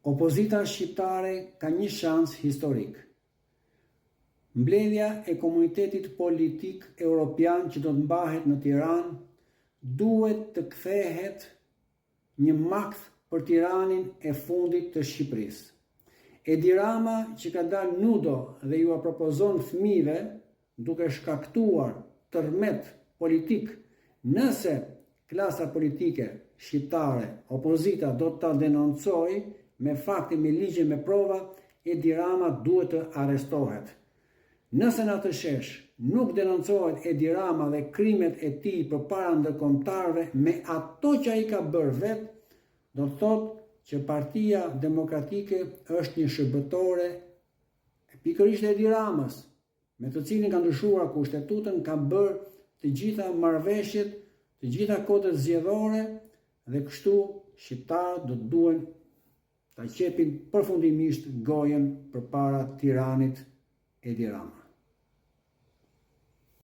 Opozita shqiptare ka një shans historik. Mbledhja e komunitetit politik europian që do të mbahet në Tiranë duhet të kthehet një makth për tiranin e fundit të Shqipërisë. Edi Rama që ka dalë nudo dhe jua propozon fëmijëve duke shkaktuar tërmet politik nëse klasa politike shqiptare, opozita do ta denoncojë me fakte, me ligje, me prova, Edi Rama duhet të arrestohet. Nëse në atë shesh nuk denoncohet Edi Rama dhe krimet e tij përpara ndërkombëtarëve me ato që ai ka bërë vetë, do të thotë që Partia Demokratike është një shërbëtore e pikërisht e Edi Ramës, me të cilin ka ndryshuar kushtetutën, ka bërë të gjitha marrëveshjet, të gjitha kodet zgjedhore dhe kështu shqiptarët do të duhen ta qepin përfundimisht gojën përpara tiranit Edi Rama.